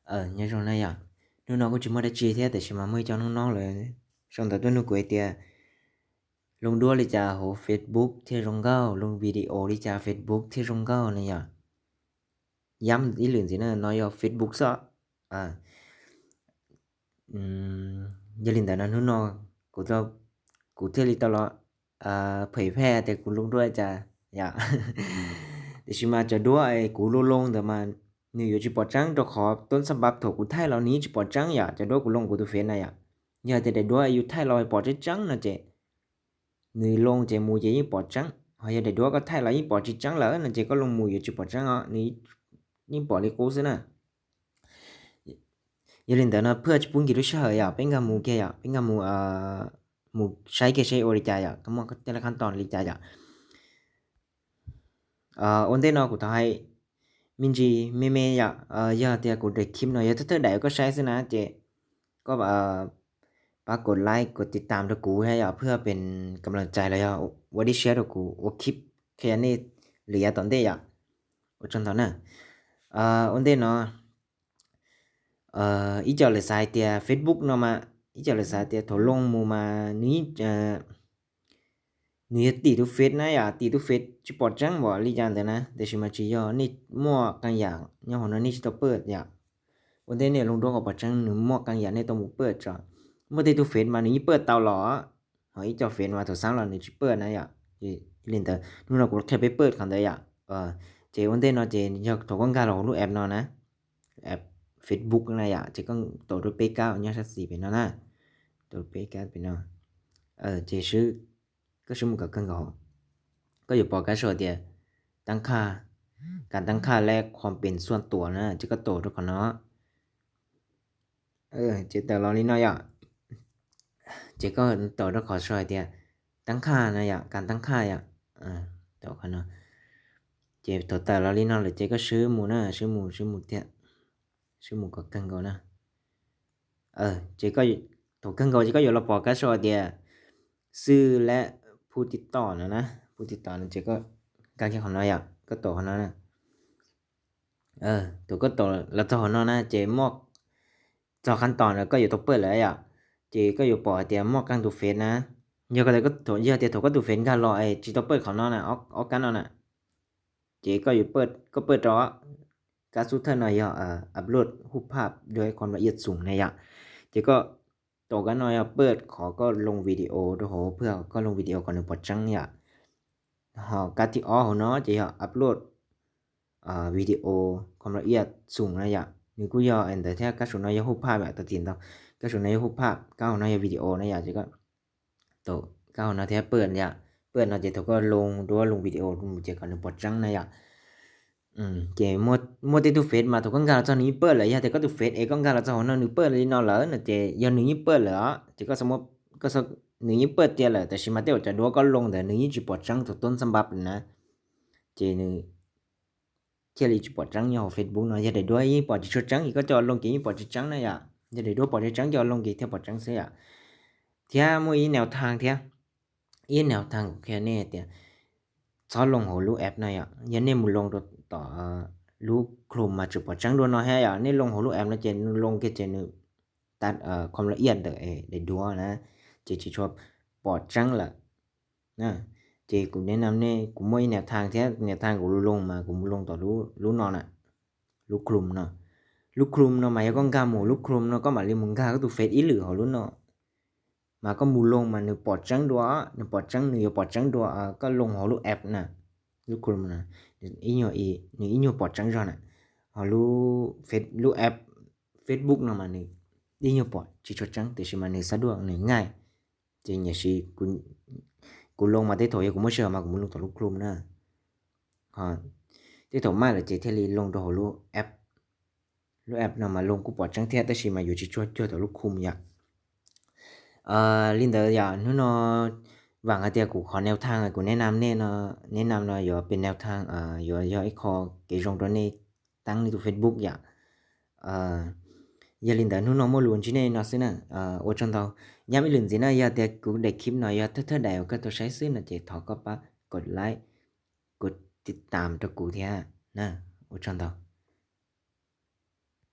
Nyob zoo na yom, hnub no kuj tsis muaj dab tsi thiab, tiam sis mas muaj ib co hnub no lawv sau ntawv tuaj nug kuv hais tias, loo duab li cas hauv Facebook thiaj zoo nkauj, loo video li cas Facebook thiaj zoo nkauj no yom. Yam ib lwm ntxiv na, no yog Facebook xwb. Yog li ntawd no hnub no kuv, kuv thiaj li tau los phem phej tias kuv loo duab li cas yom. Tiam sis mas cov duab kuv loo loo ntawd mas nws yuav tsis pom tseeb, rau qhov tub xab npab thaum kuv thaij los nws yeej tsis pom tseeb yom, cov duab kuv loo kuv tus fev na yom. Yog tias daim duab yus thaij los pom tseeb tseeb no ces nws loo ces mus ces yeej pom tseeb, ho yog daim duab koj thaij los yeej pom tsis tseeb lawm no ces koj loo mus yuav tsis pom tseeb os, nws yeej pom li qub xwb na. Yog li ntawd no pheej tsis pub nkim lub sij hawm yom, peb nkag mus kiag yom, peb nkag mus, mus saib kiag seb ua li cas yom, koj muaj tej qhab tos li cas yom. Ua ntej no kuv thov hais me ntsis me me yom, yog tias kuv daim khib no yog thawj thawj daim koj saib xwb na ces koj pab kov like kov tiv tam rau kuv thiab yom, pheej pes kam lees cais los yog ua dib siab rau kuv ua khib qhia nej lwm yav tom ntej yom. Ua tsaug ntau na. Ua ntej no ib co lawv xav hais tias Facebook no mas, ib co lawv xav hais tias thaum loo mus mas nws yog tim tus fev na yom, tim tus fev tsis pom tseeb npaum li cas ntawd na, tiam sis mas tsis yog, nej muaj qee yam nyob hauv no nej tsis tau pawj yom. Ua ntej nej loo duab kom pom tseeb nws muaj qee yam nej tau mus pawj tso. Muaj tej tus fev mas nws yeej pawj tau los, ho ib co fev mas thaum xav los nws tsis pawj na yom. Li ntawd hnub no kuv qhia peb pawj qhov ntawd yom. Ces ua ntej no ces yog thaum koj nkag los hauv lub app no na, app Facebook na yom, ces koj taus rau peb kab nyob sab xis pem no na, taus peb kab pem no, ces koj swb mus kom kawg nkaus, koj yuav pom kab sau tias tab qhaj, kas tab qhaj le qhuam pes xuaj tuam na, ces koj taus rau qhov no. Ces tawm los li no yom, ces koj taus rau qhov sau hais tias tab qhaj na yom, kas tab qhaj yom, taus qhov no. Ces thaum tawm los li no lawm ces koj swb mus na, swb mus, swb mus thiab, swb mus kom kawg nkaus na. Ces thaum kawg nkaus ces koj yuav los pom kab sau hais tias xwb le phub tib tom no na, phub tib tom no ces koj nkag kiag qhov no yom, koj taus qhov no na. Thaum koj taus los txog qhov no na ces muaj txog qhab tos no koj yuav tau pawj lawm yom, ces koj yuav pom hais tias muaj qee tus fev na. Yog tias thaum koj tus fev nkag los es tsis tau pawj qhov no na, ob kab no na, ces koj yuav, koj pawj rau kab xub thawj no yog upload รูปภาพด้วยความละเอียดสูง na yom. Ces koj taus kab no yog pawj qhov koj loo video rau hauv, pawj koj loo video kom nws pom tseeb yom. Ho kab thib ob hauv no ces yog upload video ความละเอียดสูง na yom, nws kuj yog ntawd thiab. Kab saum no yog รูปภาพ yom, tau tim ntau, kab saum no yog รูปภาพ, kab hauv no yog video na yom. Ces koj taus kab hauv no thiab pawj yom, pawj no ces thaum koj loo duab loo video mus ces kom nws pom tseeb na yom. Ces muaj tej tug fev mas thaum koj nkag los txog nws yeej pawj lawm, yog tias koj tus fev es koj nkag los txog hauv no nws pawj li no lawm no ces yog nws yeej pawj lawm os, ces koj, nws yeej pawj tiag lawm, tab sis mas tej uas cov duab koj loo ntawd nws yeej tsis pom tseeb thaum tub xab npab na, ces nws thiaj li tsis pom tseeb nyob hauv Facebook no. Yog daim duab yeej pom tsis tshua tseeb ces koj coj loo ces yeej pom tsis tseeb na yom, yog daim duab pom tsis tseeb coj loo ces thiaj pom tseeb xwb yom. Thiab muaj ib แนวทาง thiab, ib แนวทาง kuv qhia nej tias txhob loo hauv lub app no yom, yog nej mus loo rau tom lub Chrome mas tseem pom tseeb dua no thiab yom, nej loo hauv lub app no ces loo kiag ces nws tab ความละเอียด ntawm daim duab na, ces tsis tshua pom tseeb lawm. Ces kuv แนะนำ nej, kuv muaj ib แนวทาง thiab, แนวทาง kuv loo mas kuv mus loo tom lub no na, lub Chrome no. Lub Chrome no mas yog koj nkag mus lub Chrome no koj mam li mus nkag koj tus fev ib lwm hauv lub no, mas koj mus loo mas nws pom tseeb dua, nws pom tseeb, nws yuav pom tseeb dua koj loo hauv lub app na, lub Chrome no, nws ib nyuag pom tseeb zog na. Ho lub app Facebook no mas nws ib nyuag pom tsis tshua tseeb, tiam sis mas nws xab duaj nws nqaij. Ces nyiam sis kuv loo mas tej thaum yog kuv muaj sij hawm mas kuv mus loo tom lub Chrome na. Tej thaum maj lawm ces thiaj li loo rau hauv lub app. Lub app no mas loo kuj pom tseeb thiab, tab sis mas yuav tsis tshua cuag tom lub Chrome yom. Li ntawd yom, hnub no vam hais tias kuv qhov แนวทาง kuv แนะนำ nej no, แนะนำ no yuav pem แนวทาง, yuav yog ib qho kev zoo rau nej teeb nej tus Facebook yom. Yog li ntawd hnub no muaj lus ntsib nej no xwb na. Ua tsaug ntau. Yam ib lwm ntxiv na, yog tias kuv daim clip no yog thawj thawj daim uas koj tau saib xwb no ces thov koj pab กดไลค์ กดติดตาม rau kuv thiab na. Ua tsaug ntau.